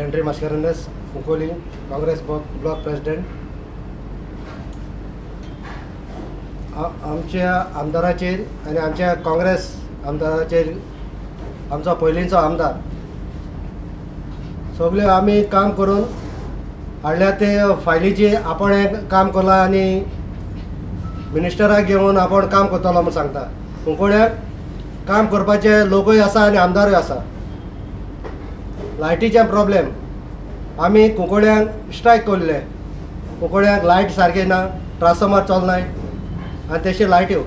Henry Mascarenhas, Cuncolim Congress block president. आमच्या आमदाराचेर आनी आमच्या काँग्रेस आमदाराचेर आमचो पयलींचो आमदार सगळे आमी काम करून हाडल्या ते फायलीची आपण काम केलां आनी मिनिस्टराक घेवन आपण काम करतलो म्हूण सांगता. कुंकळ्याक काम करपाचे लोकूय आसा आनी आमदारूय आसा. लायटीचे प्रॉब्लेम आमी कुंकळ्यांक स्ट्रायक केल्ले. कुंकळ्यांक लायट सारकी ना, ट्रान्सफॉर्मर चलनाय आनी तेशी लायट्यो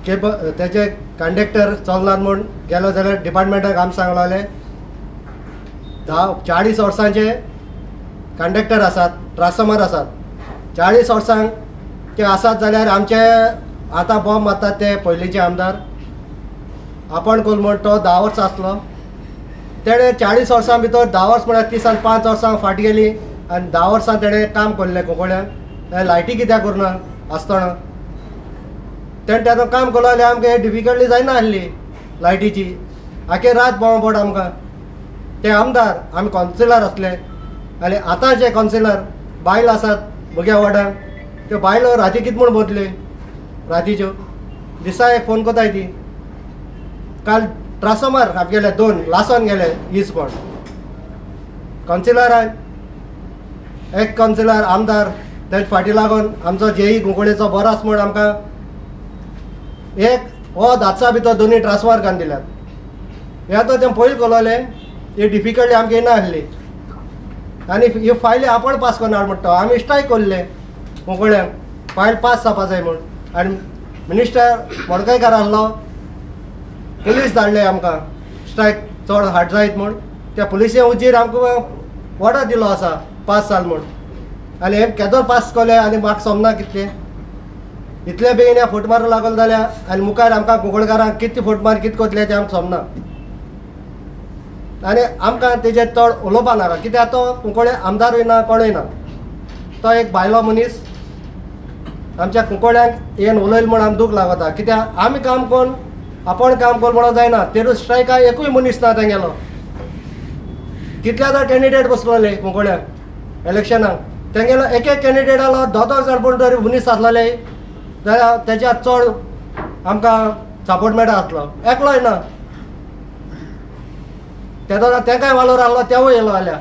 केबल तेजे कंडक्टर चलनात म्हूण गेलो जाल्यार डिपार्टमेंटाक आमी सांगलें 40 वर्सांचे कंडक्टर आसात, ट्रान्सफॉर्मर आसात. 40 वर्सांक ते आसात जाल्यार आमचे आतां बॉम्ब मारतात ते पयलींचे आमदार आपण कोल म्हण तो 10 वर्सां आसलो तेणें 40 वर्सां भितर 10 वर्स म्हळ्यार 35 वर्सां फाट गेली आनी 10 वर्सां तेणें काम केल्लें कुंकळ्यांक. लायटी कित्याक करुना आसतना तेणें तेजो काम केलो जाल्यार आमकां डिफिकल्टी जायना आसली लायटीची. आखे रात भोंवप पड आमकां. ते आमदार आमी कावन्सिलर आसले आनी आतां जे कावन्सिलर बायल आसात म्हज्या वॉर्डान त्यो बायलो राती कितें म्हूण भोंवतल्यो रातीच्यो दिसा एक फोन कोताय ती. काल ट्रान्सफॉर्मर आमगेले 2 लासोन गेले इसवण. कावन्सिलरान एक कावन्सिलर आमदार तेज फाटी लागून आमचो जेई कुंकळेचो बरो आसा म्हूण आमकां एक हो धादसा भितर 2 ट्रान्सफॉर्मर घालून दिल्यात. हें आतां तें पयलीं कोलोलें ही डिफिकल्टी आमकां येना आसली आनी ह्यो फायली आपण पास करून हाड म्हणटा. आमी स्ट्रायक केल्ले कुंकळ्यांक फायल पास जावपा जाय म्हूण. आनी मिनिस्टर मडकयकार आसलो, पुलीस धाडले आमकां स्ट्रायक चड हाड जायत म्हूण. त्या पुलिसे उजीर आमकां ऑर्डर दिलो आसा 5 साल म्हूण. आनी हे केदो पास केले आनी म्हाका समजना कितले इतले बेगीन ह्या फूट मारूंक लागलो जाल्यार आनी मुखार आमकां कुंकळकारांक कितले फूट मार कितें करतले तें आमकां समजना. आनी आमकां तेजेर चड उलोवपा नाका कित्याक तो कुंकळे आमदारूय ना कोणूय ना. तो एक बायलो मनीस आमच्या कुंकळ्यांक येवन उलयलो म्हूण आमकां दूख लागता कित्याक आमी काम करून आपण काम करून म्हणून जायना. तेरूच स्ट्रायकाक एकूय मनीस ना तेंगेलो. कितल्या जाण कॅन्डिडेट बसलोले कुंकळ्यांक इलेक्शनाक तेंगेलो एक एक कॅन्डिडेट आलो 2 जाण पूण तरी मनीस आसलेले जाल्यार तेज्या चड आमकां सपोर्ट मेळटा आसलो. एकलोय ना तेदोना तेकाय वालोर आहलो तेवूय येयलो जाल्यार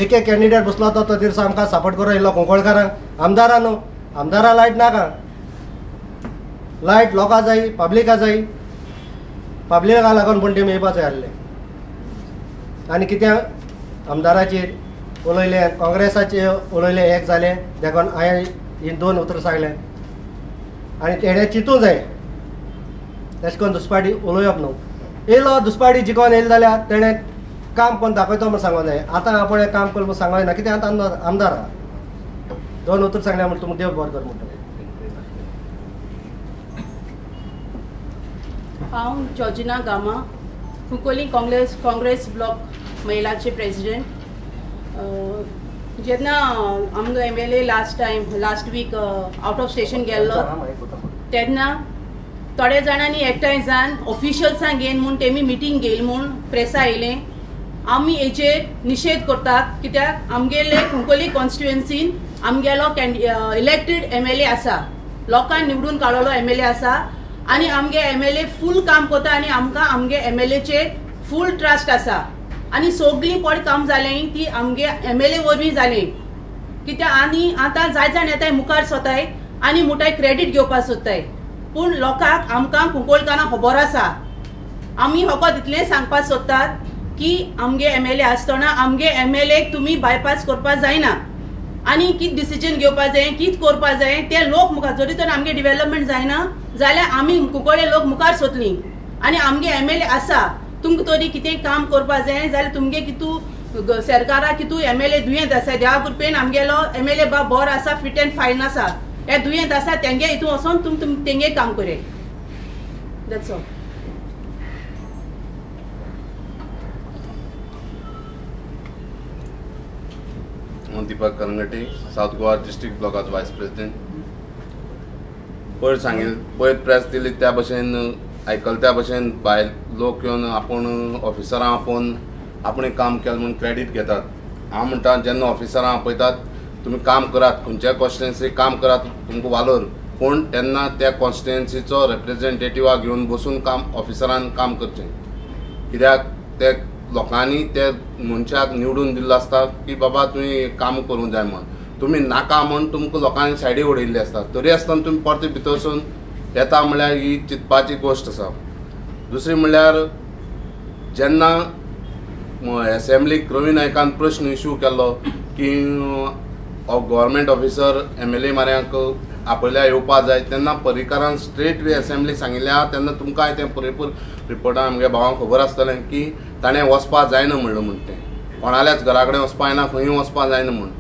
एक एक कॅन्डिडेट बसलो तो दिसा आमकां सपोर्ट करून येयलो कुंकळकारांक. आमदारां न्हू, आमदारां लायट नाका, लायट लोकां जाय, पब्लिका जाय, पब्लिका लागून पूण ते मेळपा जाय आसले. आनी कित्याक आमदाराचेर उलयलें, काँग्रेसाचेर उलयलें एक जालें देखून हांवें ही 2 उतरां सांगलें. आनी तेणें चिंतूं जाय तेश करून दुसपाटी उलोवप न्हू. येयलो दुसपाटी जिकोन येयलो जाल्यार तेणें काम करून दाखयतो म्हूण सांगो जाय. आतां आपूण काम करून म्हूण सांगो जायना कित्याक आतां आमदार आहा. 2 उतरां सांगल्या म्हूण तुमकां देव बरो कर म्हणटा. हांव Georgina Gama, Cuncolim Congress block महिलाचे प्रेसिडेंट. जेन्ना आमचो M L A last week out of station गेल्लो तेन्ना थोड्या जाणांनी एकठांय जावन ऑफिशियल्सांक घेवन म्हूण तेमी मिटींग घेयली म्हूण प्रेसा येयलें. आमी हेचेर निशेध करतात कित्याक आमगेले कुंकोली कॉन्स्टिट्युएन्सीन आमगेलो इलेक्टेड एम एल ए आसा, लोकांक निवडून काडलेलो एम एल ए आसा आनी आमगे एम एल ए फूल काम करता आनी आमकां आमगे एम एल एचेर फूल ट्रस्ट आसा. आनी सगळीं पड काम जालें ती आमगे एम एल ए वरवीं जालें कित्याक आनी आतां जाय जाण येताय मुखार सोताय आनी मुठाय क्रेडीट घेवपाक सोदताय पूण लोकांक आमकां कुंकळकारांक खबर आसा. आमी फकत इतलें सांगपाक सोदतात की आमगे एम एल ए आसतना आमगे एम एल एक तुमी बायपास करपाक जायना आनी कितें डिसिजन घेवपाक जाय कितें करपाक जाय ते लोक मुखार जरी तर आमगे डिवेलपमेंट जायना जाल्यार आमी कुंकळे लोक मुखार सोदली आनी आमगे एम एल ए आसा. तुमकां तरी कितें काम करपाक जाय जाल्यार तुमगे कितू सरकाराक कितू एम एल ए दुयेंत आसा देवा कृपेन आमगेलो एम एल ए बाब बरो आसा, फिट एंड फायन आसा, हे दुयेंत आसा तेंगे हितून वचोन तुम तेंगे काम करे. That's all. हांव दीपक करंगटे, सावथ गोवा डिस्ट्रिक्ट ब्लॉकाचो वायस प्रेसिडेंट. पयर सांगिल्लें, पयर प्रेस दिली त्या भशेन आयकल त्या भशेन बायल लोक येवन आपूण ऑफिसरां आपोवन आपणें काम केलें म्हूण क्रेडीट घेतात. हांव म्हणटा जेन्ना ऑफिसरां आपयतात तुमी काम करात, खंयच्याय कॉन्स्टिट्युएन्सी काम करात, तुमकां वालोर, पूण तेन्ना त्या कॉन्स्टिट्युएन्सीचो रिप्रेजेंटेटिवा घेवन बसून काम ऑफिसरान काम करचें. कित्याक ते लोकांनी ते मनशाक निवडून दिल्लो आसता की बाबा तुवें काम करूंक जाय म्हूण, तुमी नाका म्हूण तुमकां लोकांनी सायडी उडयल्ली आसता, तरी आसतना तुमी परते भितरसून येता म्हणल्यार ही चिंतपाची गोश्ट आसा. दुसरी म्हणल्यार जेन्ना एसेंब्लीक रवी नायकान प्रश्न इशू केल्लो की गव्हर्मेंट ऑफिसर MLA माऱ्यांक आपयल्या येवपा जाय, तेन्ना पर्रीकारान स्ट्रेट वे एसेंब्ली सांगिल्लें आहा. तेन्ना तुमकांय तें पुरेपूर रिपोर्टान आमगे भावांक खबर आसतलें की ताणें वचपा जायना म्हणलें म्हूण, तें कोणाल्याच घरा कडेन वचपा जायना, खंयूय वचपा जायना म्हूण.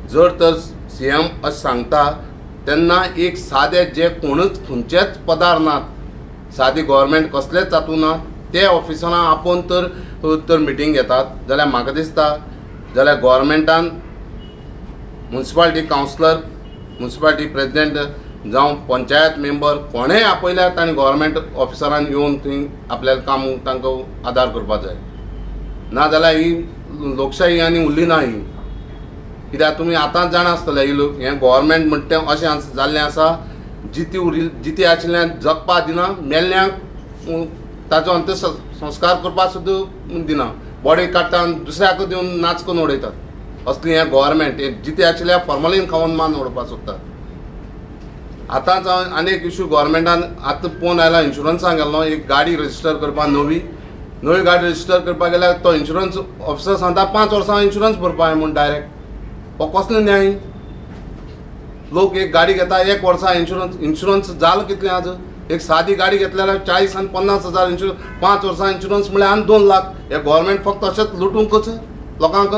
जर तर CM अशें सांगता तेन्ना एक सादे जे कोणूच खंयचेच पदार नात, सादी गव्हर्मेंट कसलेच तातूंत ना, ते ऑफिसरां आपोवन तर मिटींग घेतात जाल्यार म्हाका दिसता जाल्यार गव्हर्मेंटान मुन्सिपालिटी कावन्सिलर, मुन्सिपालिटी प्रेजिडेंट जावं पंचायत मेंबर कोणेय आपयल्यार ताणें गव्हर्मेंट ऑफिसरान येवन थंय आपल्याक काम तांकां आदार करपाक जाय. ना जाल्यार ही लोकशाही आनी उरली ना ही. कित्याक तुमी आतांच जाणा आसतले ही लोक हें गव्हर्मेंट म्हणटा तें अशें जाल्लें आसा, जिती उरिल्ली जिती आशिल्ल्यान जगपाक दिना, मेल्ल्यांक ताचो अंत्यसंस्कार करपाक सुद्दां दिना, बॉडी काडटा आनी दुसऱ्याक दिवन नाच करून उडयतात. असली हें गव्हर्मेंट हें जिते आशिल्ल्या फॉर्मलीन खावन मान उडोवपाक सोदता. आतांच हांव आनी एक इशू गव्हर्मेंटान आतां पोवन आयला, इन्शुरन्साक गेल्लो, एक गाडी रजिस्टर करपाक, नवी नवी गाडी रजिस्टर करपाक गेल्यार तो इन्शुरन्स ऑफिसर सांगता 5 वर्सां इन्शुरन्स भरपा म्हूण डायरेक्ट. हो कसलो न्याय? लोक एक गाडी घेता 1 वर्सा इन्शुरन्स, इन्शुरन्स जालो कितलें आज? एक सादी गाडी घेतली जाल्यार 40 आनी 50 हजार इन्शुरन्स, 5 वर्सां इन्शुरन्स म्हळ्यार आनी 2 लाख. हे गव्हर्मेंट फक्त अशेंच लुटूंकच लोकांक.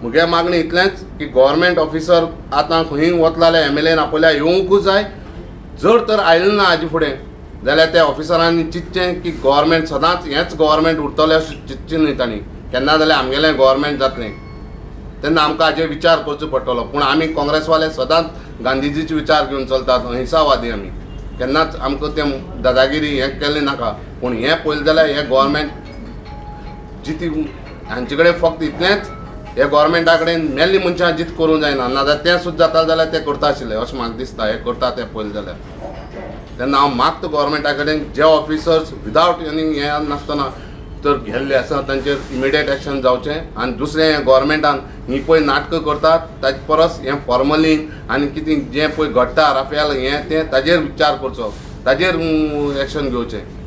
म्हगे मागणी इतलेंच की गव्हर्मेंट ऑफिसर आतां खंय वतलो जाल्यार MLA आपयल्यार येवंकूच जाय. जर तर आयलें ना हाजे फुडें जाल्यार त्या ऑफिसरांनी चिंतचें की गव्हर्मेंट सदांच हेंच गव्हर्मेंट उरतलें अशें चिंतचें न्हय तांणी. केन्ना जाल्यार आमगेलें गव्हर्मेंट जातलें तेन्ना आमकां हाजेर विचार करचो पडटलो. पूण आमी काँग्रेसवाले सदांच गांधीजीचे विचार घेवन चलतात, अहिंसावादी आमी, केन्नाच आमकां तें दादागिरी हें केल्लें नाका. पूण हें पळयलें जाल्यार हें गव्हर्मेंट जिती हांचे कडेन फक्त इतलेंच, हे गव्हर्मेंटा कडेन मेल्ली मनशां जीत करूंक जायना, नाजाल्यार तें सुद्दां जाता जाल्यार तें करता आशिल्लें अशें म्हाका दिसता. हें करता तें पळयलें जाल्यार तेन्ना हांव मागता गव्हर्मेंटा कडेन जे ऑफिसर्स विदावट एनी हें नासतना तर गेल्ले आसा तांचेर इमिडिएट एक्शन जावचें. आनी दुसरें हें गव्हर्मेंटान हीं पळय नाटकां करतात ताचे परस हें फॉर्मलीन आनी कितें जें पळय घडटा राफेल हें तें ताजेर विचार करचो, ताजेर एक्शन घेवचें.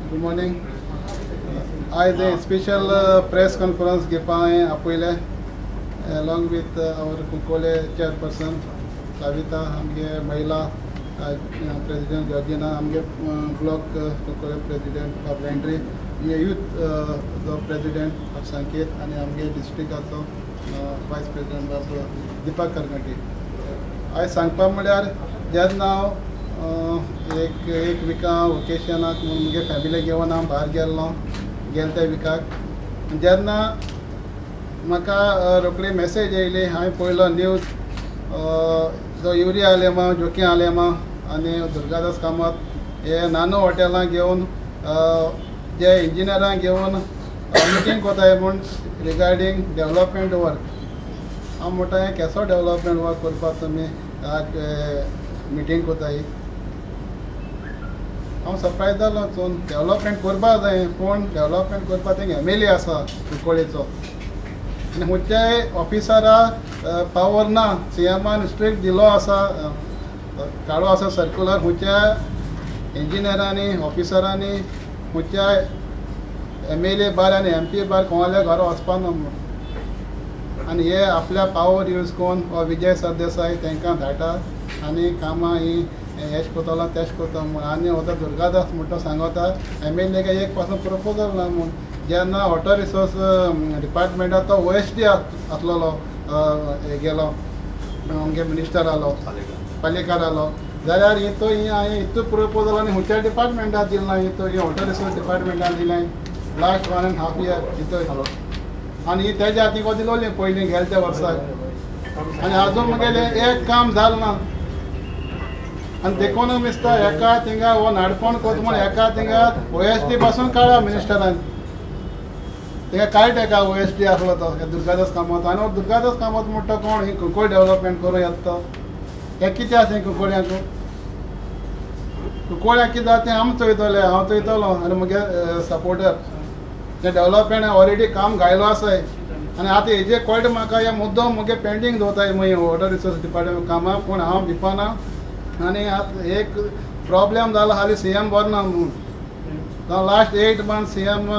Good morning. आयज स्पेशल प्रेस कॉन्फरन्स घेवपा हांवें आपयलें along with our Cuncolim chairperson Savita, आमगे महिला प्रेसिडेंट जॉर्जिना, आमगे ब्लॉक कुंकळ्ळे प्रेसिडेंट बाब लँड्री, आमगे यूथ जो प्रेसिडेंट बाब संकेत आनी आमगे डिस्ट्रिक्टाचो वायस प्रेसिडेंट बाब दीपक करंगटे. आयज सांगपा म्हळ्यार जेन्ना हांव एक विका वकेशनाक म्हूण म्हगे फॅमिली घेवन हांव भायर गेल्लो गेले त्या विकाक, जेन्ना म्हाका रोखडी मॅसेज येयली, हांवें पळयलो न्यूज जो युरी आलेमा, जोकी आलेमा आनी दुर्गादास कामत हे नानू हॉटेलां घेवन जे इंजिनियरांक घेवन मिटींग कोताय म्हूण रिगार्डींग डेवलपमेंट वर्क. हांव म्हणटा हें केसो डेवलपमेंट वर्क करपाक तुमी मिटींग कोताय. हांव सरप्रायज जालो चोवन डेवलपमेंट करपाक जाय, पूण डेवलपमेंट करपाक तेंगे MLA आसा कुंकळ्ळेचो आनी खंयच्याय ऑफिसरा पावर ना. CMान स्ट्रिक्ट दिलो आसा, काडो आसा सर्कुलर, खंयच्या इंजिनियरांनी ऑफिसरांनी खंयच्या MLA बार आनी MP बार कोणाल्या घरा वचपा ना म्हूण. आनी हे आपल्या पावर यूज करून हो विजय सरदेसाय तांकां धाडटा आनी कामां ही हेच करतलो तेच करता म्हूण. आनी हो दुर्गादास म्हणटा सांगता MLA एक पासून प्रपोजल ना म्हूण. जेन्ना वॉटर रिसोर्स डिपार्टमेंटाक तो OSD आसलेलो गेलो आमगे मिनिस्टर आलो पालेकार आलो जाल्यार हितू ही हांवें हितू प्रपोजल आनी खंयच्या डिपार्टमेंटाक दिलें ना हितू ही वॉटर रिसोर्स डिपार्टमेंटान दिलें लास्ट 1.5 year हितू. आनी तेज्या हातीक दिलोली पयलीं गेले त्या वर्साक आनी आजून मुगेलें एक काम जालें ना. आनी देखून दिसता एका थिंगा हो नाडपण करता म्हूण एका थिंगा OSD पासून काडा मिनिस्टरान थिंगा काडटा एका OSD आसलो तो दुर्गादास कामत. आनी हो दुर्गादास कामत म्हणटा कोण ही कुंकळ डेवलपमेंट करूं येता तो हें कितें आसा हें कुंकळ्यांक कुंकळ्यांक कितें जाता तें आमी चोयतले हांव चोयतलो आनी मुगे सपोर्टर तें डेवलपमेंट ऑलरेडी काम घायलो आसाय. आनी आतां हेजे कळटा म्हाका हे मुद्दो मुगे पेंडींग दवरताय मागीर वॉटर रिसोर्स डिपार्टमेंट कामां पूण हांव भिवपाना. आनी आतां एक प्रॉब्लेम जाला हालीं CM बरो ना म्हूण लास्ट 8 months CM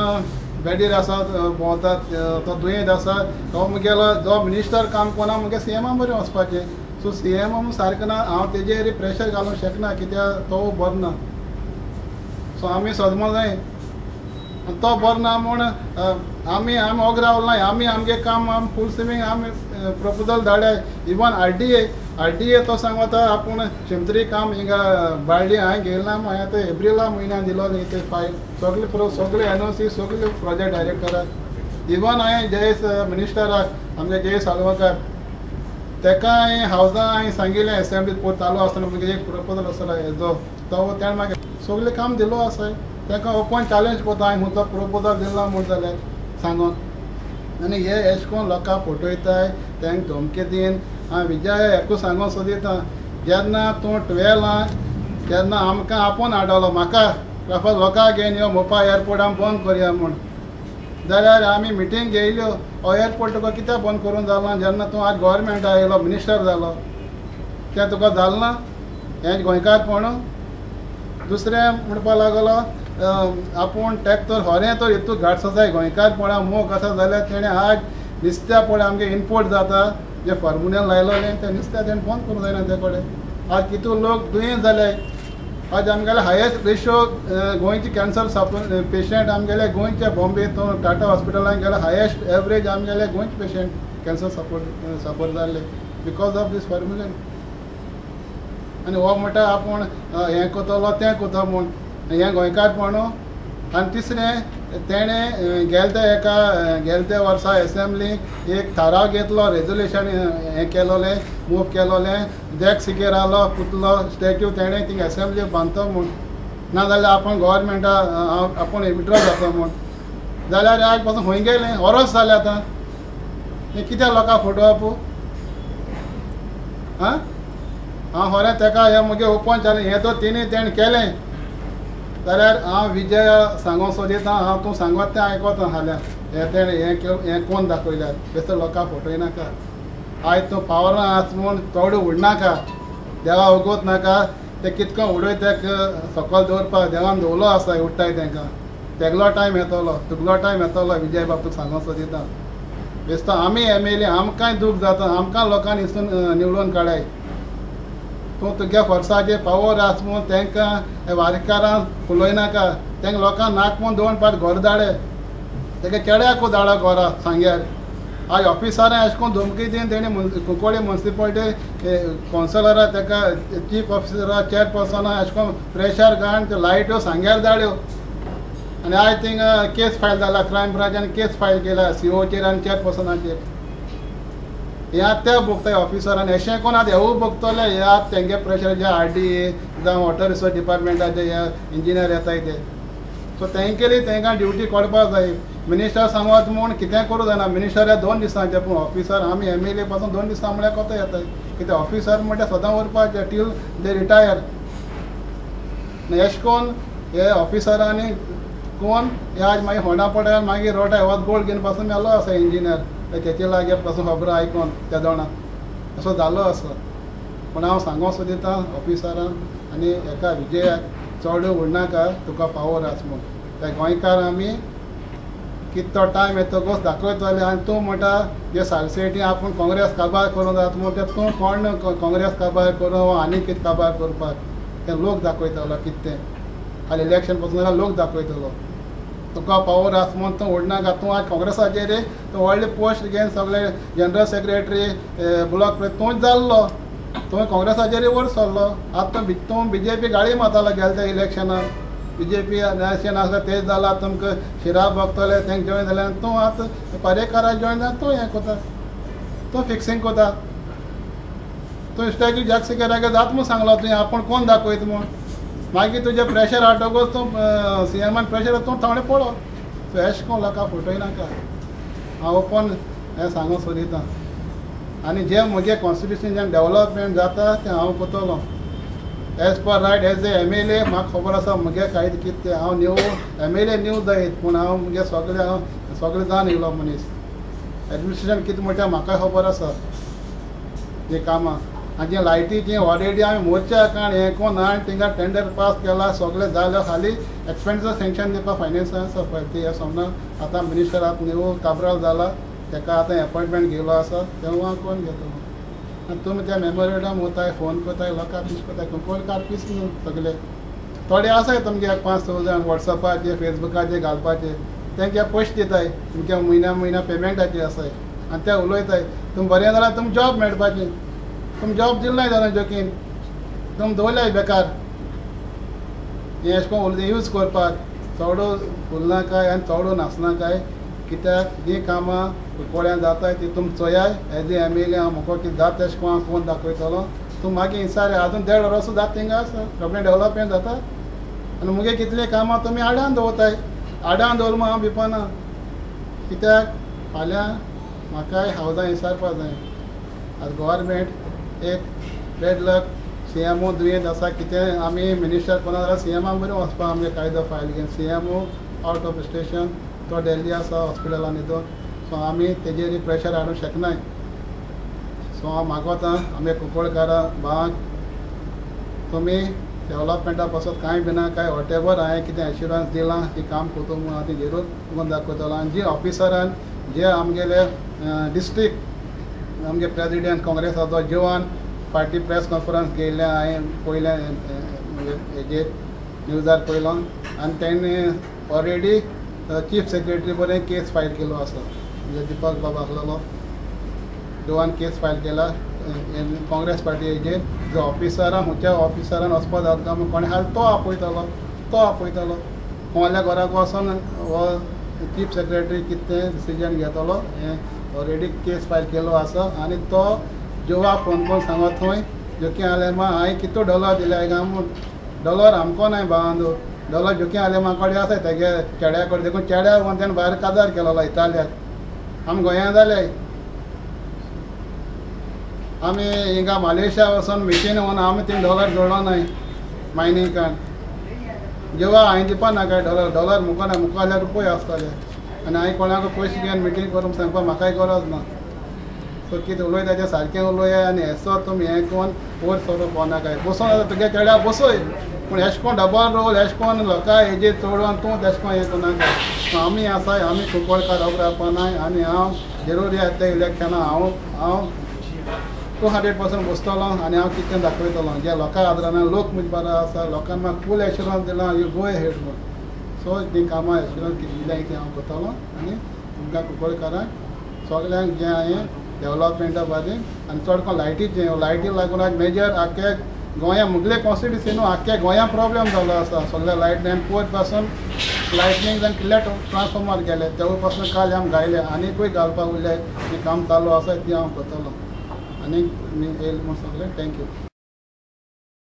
बेडीर आसा भोंवतात तो दुयेंत आसा तो मुगेलो जो मिनिस्टर काम कोना मुगे CM बरें वचपाचें. सो CM सारकें ना हांव तेजेर प्रेशर घालूंक शकना कित्याक तो बरो ना. सो आमी सदमो जाय तो बरो ना म्हूण आमी आमी ओग रावला आमी आमगे काम आमी फूल स्विमींग आमी प्रपोजल धाडले. इवन RDA तो सांगता आपूण शिमतरी काम हिंगा बाळ्ळी हांवें घेयला ना हांवें आतां एप्रिला म्हयन्यान दिलो न्ही ते फायल सगळे सगळे NOC सगळे प्रोजेक्ट डायरेक्टराक. इवन हांवें जयेश मिनिस्टराक आमगे जयेश सालवकार तेका हांवें हावजां हांवें सांगिल्लें एसेंब्ली पोर चालू आसतना मुगे एक प्रपोजल आसलो हेजो तो तेणें मागीर सगळें काम दिलो आसा ताका ओपन चॅलेंज करता हांवें खंयचो प्रपोजल दिला म्हूण जाल्यार सांगोन. आनी हे एशें करून लोकांक फटयताय तांकां धमकी दिवन हांव विजय एकू सांगूंक सोदिता जेन्ना तूं 12 तेन्ना आमकां आपोवन हाडलो म्हाका प्रेफर लोकांक घेवन यो मोपा एअरपोर्ट आमी बंद करया म्हूण जाल्यार आमी मिटींग घेयल्यो हो एअरपोर्ट तुका कित्याक बंद करूंक जाला जेन्ना तूं आज गोवोरमेंटा येयलो मिनिस्टर जालो तें तुका जालें ना हें गोंयकारपण. दुसरें म्हणपा लागलो आपूण ट्रॅक्टर होरें तर हितू घाट आसाय गोंयकारपणा मोग आसा जाल्यार तेणें आज नुस्त्या पळय आमगे इम्पोर्ट जाता जे फॉर्मुल्यान लायलोलें तें नुस्त्या तेणें बंद करूंक जायना ते कडेन. आज कितू लोक दुयेंत जाले आज आमगेले हायेस्ट रेशो गोंयचे कॅन्सर पेशंट आमगेले गोंयच्या बॉम्बे तो टाटा हॉस्पिटलान गेले हायेस्ट एवरेज आमगेले गोंयचे पेशंट कॅन्सर सफर जाल्ले because of these फॉर्मुल्यान. आनी हो म्हणटा आपूण हें करतलो तें करता म्हूण हें गोंयकारपण. आनी तिसरें तेणें गेले त्या एका गेले त्या वर्सा एसेंब्ली एक थाराव घेतलो रेजोल्युशन हें केलोलें मूव केलोलें जॅक सिकेरालो पुतलो स्टॅच्यू तेणें थिंग एसेंब्ली बांदतो म्हूण ना जाल्यार आपूण गोवोरमेंटा आपूण विड्रॉ जाता म्हूण जाल्यार आज पासून खंय गेलें वरोस जालें आतां हें कित्याक लोकांक फटोवप आं. हांव खरें तेका हें मुगे ओपन जालें हें तर तेणी तेणें केलें जाल्यार हांव विजय सांगूंक सोदिता हांव तूं सांगत तें आयकता फाल्यां हें तेणें हें कोण दाखयल्यार बेश्टें लोकांक फटयनाका. आयज तूं पावरां आस म्हूण चड उडनाका देवा उगोत नाका ते कितको उडय तेक सकयल दवरपाक देवान दवरलो आसा उडटाय तांकां तेगलो टायम येतलो तुगलो टायम येतलो विजय बाब तुका सांगूंक सोदिता. बेश्टो आमी MLA आमकांय दूख जाता आमकां लोकांनी हिसून निवडून काडाय तूं तुगे फोर्साचे पावर आस म्हूण तांकां वारेकारांक फुलयनाका तांकां लोकांक नाक म्हूण दोन पाट घर धाडे तेका चेड्याकू धाडा घरा सांग्यार. आज ऑफिसरां अशें करून धमकी दिवन तेणी कुंकळ्ळी मुन्सिपालिटी कावन्सिलरा ताका चीफ ऑफिसरा चेअरपर्सना अशें करून प्रेशर घालून त्यो लायट्यो सांग्यार धाड्यो. आनी आयज थिंगा केस फायल जाला क्रायम ब्रांचान केस फायल केला COचेर आनी चेअरपर्सनाचेर. हे आतां ते भोगताय ऑफिसर आनी अशें कोण आतां हेवूय भोगतले हे आतां तेंगे प्रेशर जे RDA जावं वॉटर रिसोर्स डिपार्टमेंटाचे हे इंजिनियर येताय ते सो तेंकेली तेंकां ड्युटी कळपाक जाय. मिनिस्टर सांगत म्हूण कितें करूं जायना मिनिस्टर 2 दिसांचे पूण ऑफिसर आमी MLA पासून 2 दिसां म्हळ्यार कोता येताय कित्याक ऑफिसर म्हणल्यार सदां उरपाचें टील they retire. अशें कोन्न हे ऑफिसरांनी कोण हे आज मागीर होंडा पडल्या मागीर रोडाय वत गोल्ड घेवन पासून मेलो आसा इंजिनियर तेचे लागीं पासून खबर आयकोन त्या दोणा असो जालो आसा. पूण हांव सांगूंक सोदिता ऑफिसरांक आनी एका विजयाक चड उडनाका तुका पावर आस म्हूण. ते गोंयकार आमी कितलो टायम येतकच दाखयतले. आनी तूं म्हणटा जे सालसेटी आपूण काँग्रेस काबार करूंक जाता म्हणटा, तूं कोण काँग्रेस काबार करूं आनी कितें काबार करपाक तें लोक दाखयतलो. कितें तें हालीं इलेक्शन पसून जाल्यार लोक दाखयतलो. तुका पावर आसा म्हूण तूं उडनाका. तूं आज काँग्रेसाचेर तूं व्हडले पोस्ट घेवन सगळे जनरल सेक्रेटरी ब्लॉक तूंच जाल्लो, तुवें काँग्रेसाचेर वयर सरलो. आतां तूं बी जे पी गाळी मारतालो गेले त्या इलेक्शनाक, बी जे पी अशें नासलें तें जालां, तुमकां शिरा भोगतले तेंक जॉयन जाल्यार तूं आतां पर्येकारा जॉयन जावन तूं हें करता, तूं फिक्सिंग करता. तूं इश्टाक जॅक सिकेराक जाता म्हूण सांगलो तुवें, आपूण कोण दाखयता म्हूण. मागीर तुजें प्रेशर हाडटकच तूं सी एमान प्रेशर तूं थोडें पळो. सो एशें कोण लोकांक फटयनाका. हांव ओपन हें सांगूंक सोदिता. आनी जें म्हगे कॉन्स्टिट्युशन जें डेवलपमेंट जाता तें हांव करतलो as per right as a M L A. म्हाका खबर आसा म्हगे कांय कितें तें. हांव new M L A new जायत पूण हांव म्हगे सगळें हांव सगळें जावन येयलो मनीस. एडमिनिस्ट्रेशन कितें म्हणटा म्हाका खबर आसा जीं कामां. आनी जें लायटीचें ऑलरेडी आमी मोर्चा काण हें कोण आनी थिंगा टेंडर पास केला सगळें जालें, खाली एक्सपेंडिचर सँक्शन दिवपाक फायनान्सान आसा पळय ती हें समजा. आतां मिनिस्टर आतां न्यू काब्राल जाला, ताका आतां एपॉयंटमेंट गेलो आसा तेव्हा कोण घेतलो. आनी तुमी त्या मेमोरेंडम वताय फोन करताय लोकांक पीस करताय, कुंकळकार पीस न्हू सगळे. थोडे आसाय तुमगे 5-6 जाण वॉट्सॅपाचेर फेसबुकाचेर घालपाचे, तेंके पयशे दिताय तुमच्या म्हयन्या म्हयन्या पेमेंटाचे आसाय आनी ते उलयताय. तुमी बरें जाल्यार तुमकां जॉब मेळपाचें, तुमी जॉब दिले नाय जाल्यार जोकीन तुमी दवरल्याय बेकार. हें अशें करून उलय यूज करपाक चडो उलनाकाय आनी चडो नाचनाकाय. कित्याक जीं कामां कुंकळ्यान जाताय ती तुमी चोयाय. As a M L A हांव म्हाका कितें जाता तेशें करून हांव फोन दाखयतलो. तूं मागीर इन्सार आजून 1.5 वर्सां जाता थिंगा आसा रोखडें डेवलपमेंट जाता. आनी मुगे कितलीं कामां तुमी आडान दवरताय, आडान दवर म्हूण हांव भिवपाना. कित्याक फाल्यां म्हाकाय हावजां इसारपा जाय. आतां गव्हर्मेंट एक bad luck C M O दुयेंत आसा, कितें आमी मिनिस्टर कोणा जाल्यार सी एमान बरें वचपा आमगे कायदो फायल घेवन. C M O out of station, तो दिल्ली आसा हॉस्पिटलान न्हिदोन. सो आमी तेजेर प्रेशर हाडूंक शकनाय. सो हांव मागोता आमगे कुंकळकारां भावांक, तुमी डेवलपमेंटा पासत कांय बी ना काय what ever हांवें कितें एश्युरन्स दिलां की काम करता म्हूण हांव तें जरूर करून दाखयतलो. आनी जी ऑफिसरान जे आमगेले डिस्ट्रिक्ट आमगे प्रेजिडेंट काँग्रेसाचो जिवान फाटीं प्रेस कॉन्फरन्स घेयल्लें हांवें पयलें हेजेर न्यूजार पयलो आनी तेणें ऑलरेडी चीफ सेक्रेटरी बरें केस फायल केलो आसा. म्हणजे दीपक बाब आसलेलो जिवान केस फायल केला काँग्रेस पार्टी हेजेर. जो ऑफिसरान खंयच्या ऑफिसरान वचपा जाता काय म्हूण कोणें हाल तो आपयतलो, तो आपयतलो कोणाल्या घराक वचोन हो चीफ सेक्रेटरी कितें डिसिजन घेतलो हें ऑलरेडी केस फायल केलो आसा. आनी तो जिवा फोन करून सांगत थंय जोकी आलेमा हांवें कितू डॉलर दिले काय म्हूण. डॉलर आमको नाय भावांदो, डॉलर जोकी आलेमा कडेन आसा तेगे चेड्या कडेन. देखून चेड्या वचून तेणें भायर काजार केलोलो इतालियाक. आमी गोंया जाले, आमी हिंगा मलेशिया वचून मिशीन वचून आमी तीन डॉलर जोडलो नाय मायनिंगान. जेवा हांवें दिवपा ना काय डॉलर, डॉलर मुको ना, मुको जाल्यार रुपय आसतले. आनी हांवें कोणाक पयशे घेवन मिटींग करूंक सांगपाक म्हाकाय गरज ना. सो कितें उलयता तें सारकें उलया आनी हेसो तुमी हें करून वयर सरोप नाकाय. बसोन आतां तुगे चेड्या बसय, पूण एशें कोण डबल रोल एशें कोण लोकां हेजेर चडोवन तूं तेशें कोण हें करनाका. आमी आसाय, आमी कुंकळकार खबर रावपा नाय. आनी हांव जरुरी आसा ते इलेक्शनाक हांव हांव 200% बसतलो आनी हांव कितें दाखयतलो जे लोकां आदरान लोक म्हजे बरो आसा. लोकांक म्हाका फूल एश्युरन्स दिलां you go ahead म्हूण. सो तीं कामां एश्युरन्स कितें दिल्याय तीं हांव करतलो. आनी तुमकां कुंकळकारांक सगल्यांक जें हांवें डेवलपमेंटा बाजून आनी चड करून लायटीचें, लायटी लागून आज मेजर आख्खे गोंया मुगले कॉन्स्टिट्युन्सी न्हू आख्खे गोंया प्रोब्लेम जालो आसा. सगळे लायट आनी पयर पासून लायटनींग जावन कितले ट्रान्सफॉर्मर गेले तेवूय पासून काल आमी घायले आनीकूय घालपाक उरले. तें काम चालू आसा ती हांव करतलो. आनी येयल म्हूण सगळें thank you.